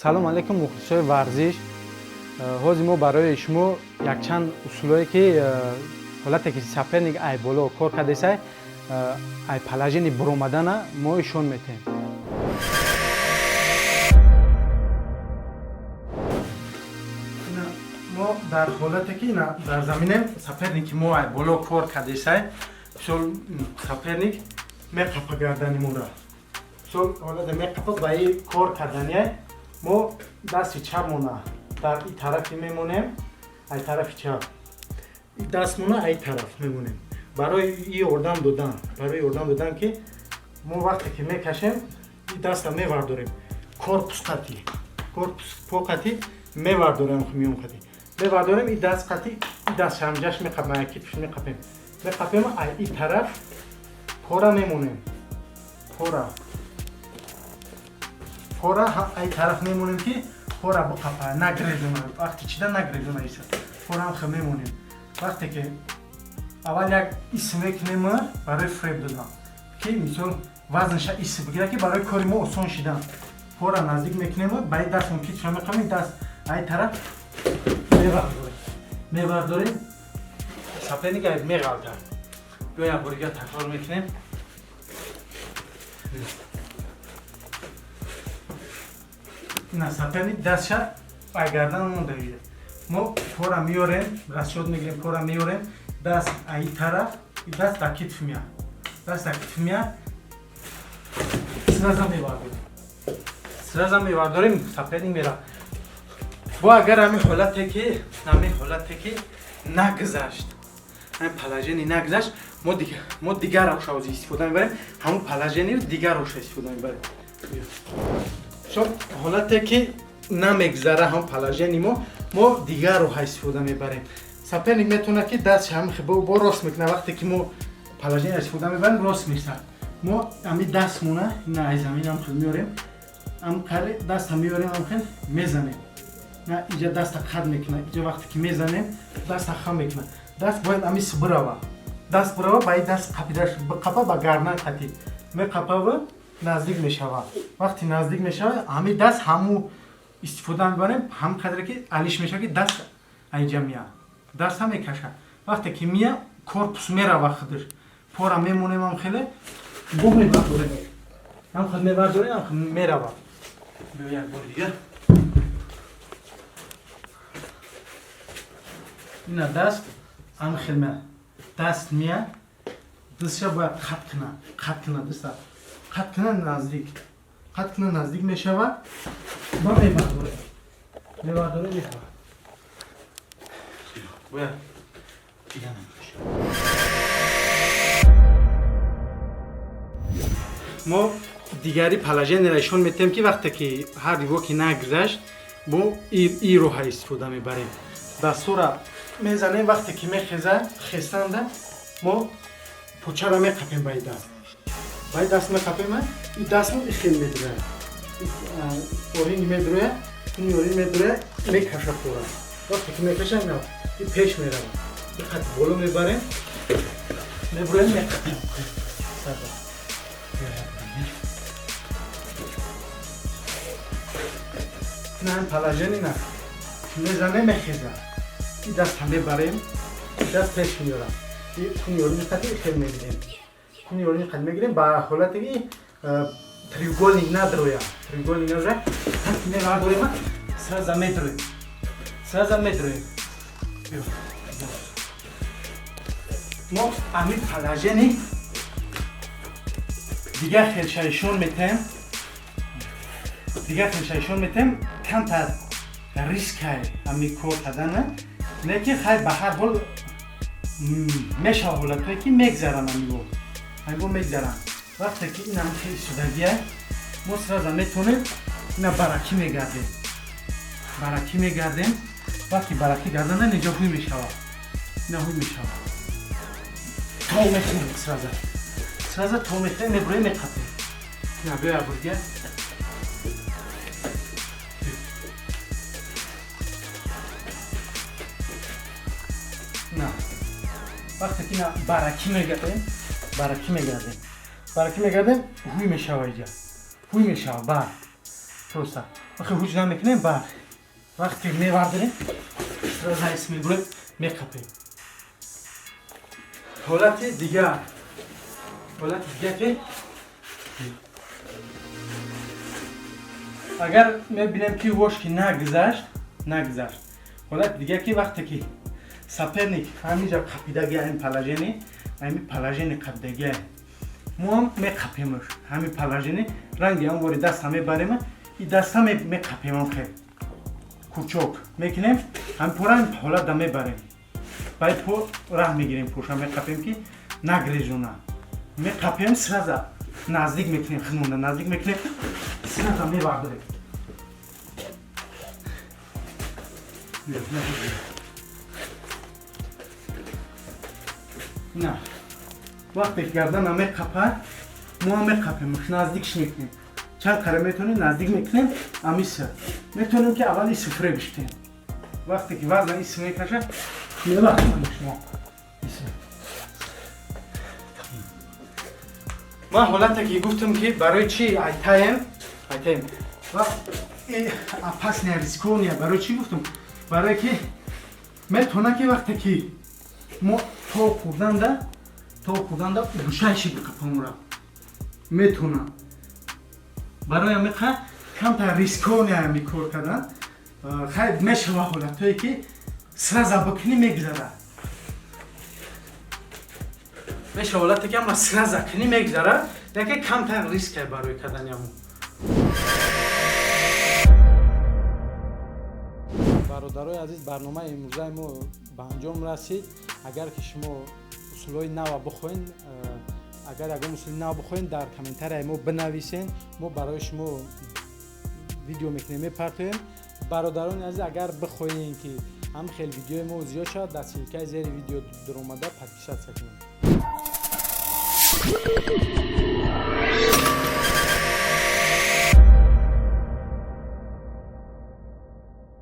Салом алейкум, мухлисои варзиш. Ҳозир мо барои шумо якчанд усулое ки ҳолате ки соперник ай боло кор кардесай, ай положение буромадана мо ишон метиҳем. Мо дар ҳолате ки дар заминем, соперники мо ай боло кор кардесай, мисол, соперник меқапа гардани моро, мисол, ҳолате меқапа, ба и кор кардания мо дасти чапмона дар и тарафи мемонем, ай тарафи чап дастмона ай тараф мемонем барои и ёрдам додан, барои ёрдам додан, ки мо вақте ки мекашем, и даста мевардорем, корпус қати, корпус по қати мевардорем, миён қати мевардорем, и даст қати, и даст шамҷаш меқапем, китфш меқапем, меқапем, ай и тараф пора мемонем, пора ай тараф мемонем, ки пора биқапа, нагрезона, вақти чида нагрезона иса порам хе мемонем. Вақте ки аввал як ис мекунем барои фреб додан, ки мисол вазнша ис бигира, ки барои кори мо осон шидан, пора наздик мекунем, ба и дастмон китфша меқапем, даст ай тараф мевардорем, мевардорем, соперник ай меғалтад. Биё, як бор дига такрор мекунем. Ина соперник дастша ай гардан монда, мо пора меорем, расчёт мегирем, пора меорем, даст аи тараф, даст дар китф меяд, даст дар китф меяд, сразу мевардорем, сразу мевардорем, соперник мера. Бо агар ҳамин ҳолате ки нагузашт, ҳамин положение нагузашт, мо дигар роша ози истифода мебарем, ҳамун положениеро дигар роша истифода мебарем. Чун ҳолате ки намегзара ҳам положение, мо дигар роҳа истифода мебарем. Соперник метавонад, ки даст ҳам бо рост мекунад. Вақте ки мо положение истифода мебарем, рост мешавад. Мо ами дастмона ина ай заминам хел меорем, ам қари даста меорем, ам хел мезанем, на иҷа даста қад мекунад. Иҷа вақте ки мезанем, даста хам мекунад, даст бояд ами бирава, даст бирава, ба и даст қапидаш қапа, ба гардан қатӣ меқапава, наздик мешавад. Вақте наздик мешавад, ҳами даст ҳаму истифода мебарем, ҳам қадре ки алиш мешавад, ки даст айҷа меяд, даста мекашад. Вақте ки мия, корпус мерава худаш, пора мемонем, ам хеле бо мебардорем, ам хел мебардорем, ам хел мерава. Биё, як бори дигар. Ина даст ам хел меяд, даст меяд, дастша бояд қат кунад, қат кунад, даста қат кунад, наздик қат кунад, наздик мешавад ва мебардорем, мебардорем, мешавад. Бояд дига намекашем. Мо дигари положениеро ишон метиҳем, ки вақте ки ҳар риво ки нагузашт, мо и роҳа истифода мебарем. Дастура мезанем, вақте ки мехеза, хестанда мо почара меқапем, ба и даст, ба и даст меқапем, и дастмо и хел медирояд, орини медирояд, куни орин медирояд, мекаша пора. Вақте ки мекаша, и пеш меравад, и қат боло мебарем, мебуроем, меқапем. Сабр. На положение на мезане, мехеза, и даста мебарем, и даст пеш меорам, и куни орини қати хел мегирем, куни орини қати мегирем, ба ҳолате ки треугольник надроя, треугольник надроя, мевардорем, сразу медроем, сразу медроем. Мо ами положение дигар хелша ишон метаем, дигар хелша ишон метаем. Камтар рискай ами кор кардана, не ки хай, ба ҳар ҳол мешава ҳолатҳое ки мегзаранд, амиво мегзаранд. Вақте ки инам хел шудагия, мо сразу метавонем ина баракӣ мегардем, баракӣ мегардем. Вақти баракӣ гардана, инҷо ҳуй мешавад, ина ҳуй мешавад, то мехӯрем, сразу, сразу то мехӯрем, мебурем, меқапем. Ина биё, як бор дигар. На Вақте ки баракӣ мегардем, баракӣ мегардем, баракӣ мегардем, ҳуй мешава иҷа, ҳуй мешава бар. Просто вақте ҳуҷ намекунем бар. Вақте мевардорем, сразу ис мебурем, меқапем. Ҳолати дигар, ҳолати дигар ки агар мебинем ки вош ки нагузашт, нагузашт. Ҳолати дигар ки вақте ки соперник ҳаминҷа қапидаги, ҳамин положение, ҳамин положение қапидаги, мо ҳам меқапемш ҳамин положение, ранги ҳам вори даста мебарем, и даста меқапем, хел курчок мекунем, ҳамин пора ҳамин ҳолатда мебарем, баъд по раҳ мегирем, поша меқапем ки нагрежона, меқапем, сразу наздик мекунем, худмонда наздик мекунем, сразу мебардорем. На вақте ки гардана меқапад, мо ҳам меқапем, наздикш мекунем, чанд қара метавонем наздик мекунем, амиса метавонем ки аввал исм фиреб шитем. Вақте ки вазна исм мекашад, мебахшам шумо. Ман ҳолате ки гуфтам ки барои чӣ айтаем, айтаем вақт опасния, рискования, барои чӣ гуфтам? Барое ки метавона ки вақте ки мо то хӯрданда, то хӯрданда гӯшаи биқапамура метавона. Барои ҳамиқа камтар рискования ҳами кор кардан. Хайр, мешава ҳолатҳое ки сразу бикунӣ мегузарад, мешава ҳолате ки ама сразу кунӣ мегузарад, лекин камтар риск барои кардани ҳамон. Бародарои азиз, барномаи имрӯзаи мо ба анҷом расид. Агар ки шумо усулҳои нава бихоҳед, агар ягон усули нав бихоҳед, дар комментарияи мо бинависен, мо барои шумо видео мекунем, мепартоем. Бародарони азиз, агар бихоҳем ки ҳам хел видеои мо зиёд шавад, дар ссылкаи зери видео дуромада подписаться кунед.